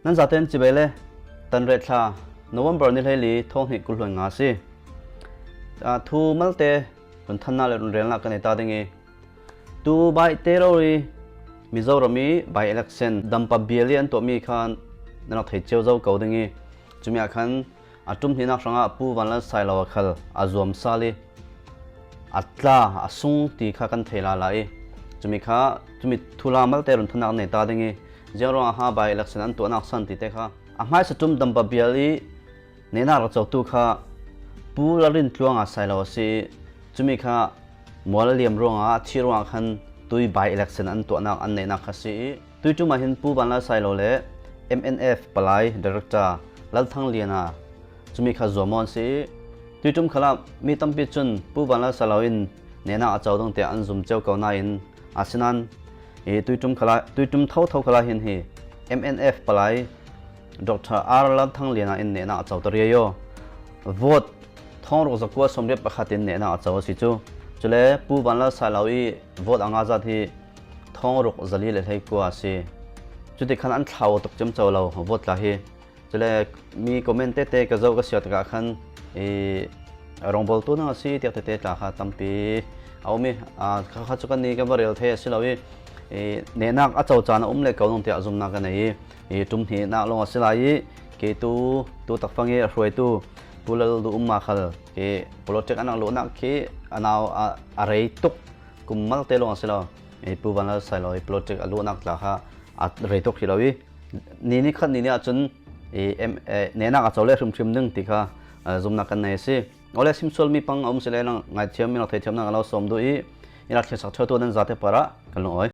Nan zaten chibai le tanre thla November ni hleili thonghnih kulhluan nga si. Thu malte run thanna le run relna kan ta ding i tu bai te ro ri Mizoram i by election Dampa bial i an tuahmi khan nan rak thei cio zo ko ding i cumi ah khan a tum hnih hrangah Pu Vanlal Sailo a khal a zuam sal i a tla a sung ti kha kan thei la la i cumi kha cumi thula malte run thanak nei ta ding i ziang ruangah ha by election an tuahnak san ti te kha a hmaisa tum Dampa bial i nena rak cotu kha Pu Lalrin Tluanga Sailo a si i cumi kha mual a liam ruangah a thi ruangah khan tui by election an tuahnak an neihnak kha si i tui tum ah hin Pu Vanlal Sailo le MNF palai director Lalthang Liana cumi kha zuam an si i tui tum khala mi tampi cun Pu Vanlal Sailo in nena a co dong tiah an zum cio ko nain asinain i tui tum khala tui tum tho tho khala hin hi MNF palai Dr. R. Lalthang Liana in nehna a co ta riai o. Vote thongruk zakua 81 in nehna a co a si cu. Cule Pu Vanlal Sailo i vote anga zat hi thongruk 429 a si. Cuti khan an thlau tuk cem co lo vote tla hi. Cule mi comment te te ka zo ka sia tikah khan i rongbol tu na si tiak te te tla kha tampi a um i kha kha cu kan ni kan va rel the a si lo i nehnak a co caan a um le ko nong tiah zumnak ka nei i i tum hnih nak lawng a si lai i ke tu tu takfang i a hruaitu Pu Lal Du Umma khal ke politics an lu nak khi anau a rei tuk kum mal te lawng a si lo i Pu Van Lal Sailo i politics a lu nak tla kha a rei tuk hi lo i ni ni khat ni ni ahcun i ne nak a chole hrimhrim ding ti kha zumnak kan nei si ole simsual mi pang um si le nang ngai thiam mi thei thiam nang lo som du i ira thil sak theu tu nan zate para kan lung oi.